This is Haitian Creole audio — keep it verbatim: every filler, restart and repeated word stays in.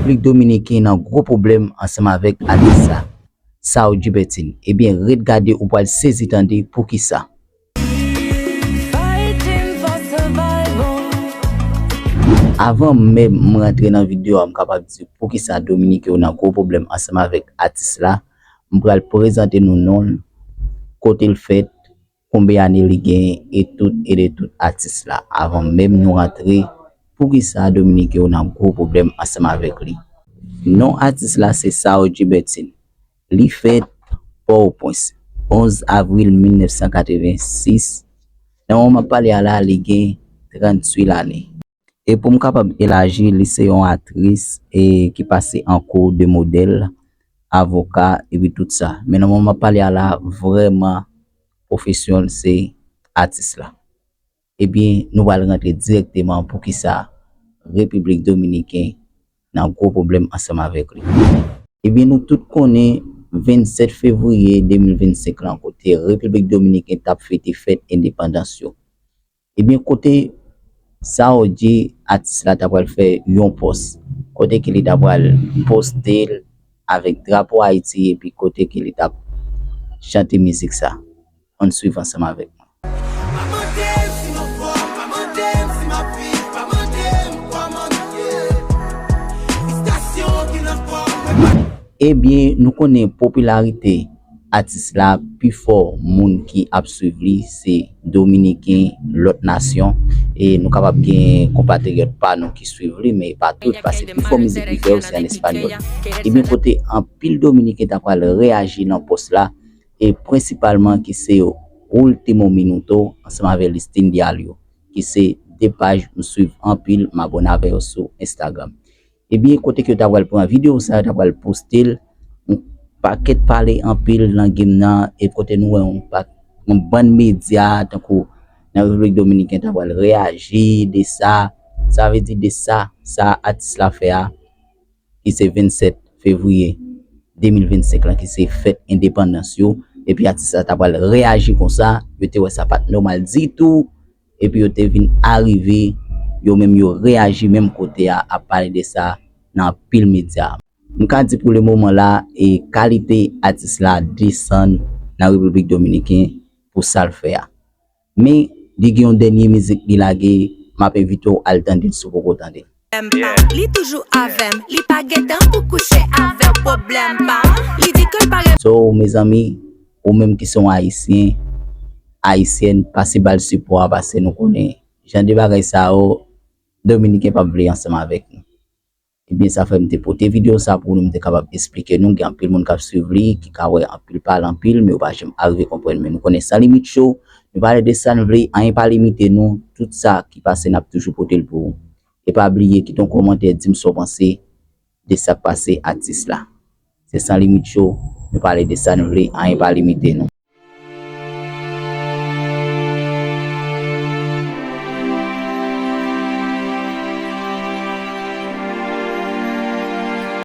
Repiblik Dominiken nan gwo pwoblèm ansanm avèk atis sa, Saoudji Bertin. Ebyen, ret gade, ou pral sezi tande poukisa. Avan menm m rantre nan videyo a, m kapab di poukisa Dominiken yo nan gwo pwoblèm ansanm avèk atis la. M pral prezante nou non l, kote l fèt, konbyen ane li genyen, e tout e de tout atis la. Avan menm nou rantre, poukisa Dominiken yo nan gwo pwoblèm ansanm avèk li? Non atis la se Saoudji Bertin. Li fèt Pòtoprens, onz avril mil nèf san katrevensis. Nan moman m ap pale a la, li gen tranntuit lane. E pou m kapab elaji, li se yon atris e ki pase an kou de modèl, avoka, epi tout sa. Men nan moman m ap pale a la, vrèman, pwofesyon l se atis la. Ebyen, nou pral rantre dirèkteman poukisa Repiblik Dominiken nan gwo pwoblèm ansanm avèk li. Ebyen, nou tout konnen vennsèt fevriye de mil vennsenk lan, kote Repiblik Dominiken t ap fete fèt endepandans yo. Ebyen, kote Saoudji, atis la, ta pral fè yon pòs, kote ke li ta pral poste l avèk drapo Ayiti, epi kote ke li t ap chante mizik sa. Ann swiv ansanm avèk mwen. Ebyen, nou konnen popilarite atis la, pifò moun ki ap swiv li se Dominiken, lòt nasyon, e nou kapab gen konpatriyòt pa nou ki swiv li, men e pa tout, paske pifò mizik li fè yo se an espanyòl. Ebyen, kote anpil Dominiken ta pral reyaji nan pòs la, e prensipalman ki se Último Minuto ansanm avè Listín Diario, ki se de paj m swiv anpil, m abòne avè yo sou Instagram. Ebyen, kote ke yo ta pral pran videyo sa, yo ta pral poste l, yon pakèt pale anpil nan game nan, e kote nou wè yon pa-, yon bann medya, tankou nan Repiblik Dominiken, ta pral reyaji de sa, sa vle di de sa, sa atis la fè a, ki se vennsèt fevriye de mil vennsenk lan, ki se fèt endepandans yo, epi atis la ta pral reyaji konsa, yo te wè sa pa t nòmal ditou, epi yo te vin arive, yo menm yo reyaji menm kote a, ap pale de sa nan anpil medya. M ka di pou le moman la, e kalite atis la desann nan Repiblik Dominiken pou sa l fè a. Men, li gen yon dènye mizik li lage, m ap envite w al tande l si w poko tande l. Pwoblèm pa. Li toujou avè m, li pa gentan pou kouche avè w, pwoblèm pa. Li di ke l pa renmen. So, mezanmi, ou menm ki se yon Ayisyen, Ayisyèn, pase ba l sipò a, paske nou konnen jan de bagay sa yo, Dominiken p ap vle ansanm avèk nou. Ebyen, sa fè m te pote videyo sa pou nou, m te kapab esplike nou. Gen anpil moun k ap swiv li, ki ka wè anpil pale anpil, men yo pa janm arive konprann. Men nou konnen San Limit Show, nou pale de sa n vle, anyen pa limite nou, tout sa ki pase, n ap toujou pote l pou ou. E pa bliye, kite yon kòmantè, di m sa w panse de sa k pase atis la. Se San Limit Show, nou pale de sa n vle, anyen pa limite nou.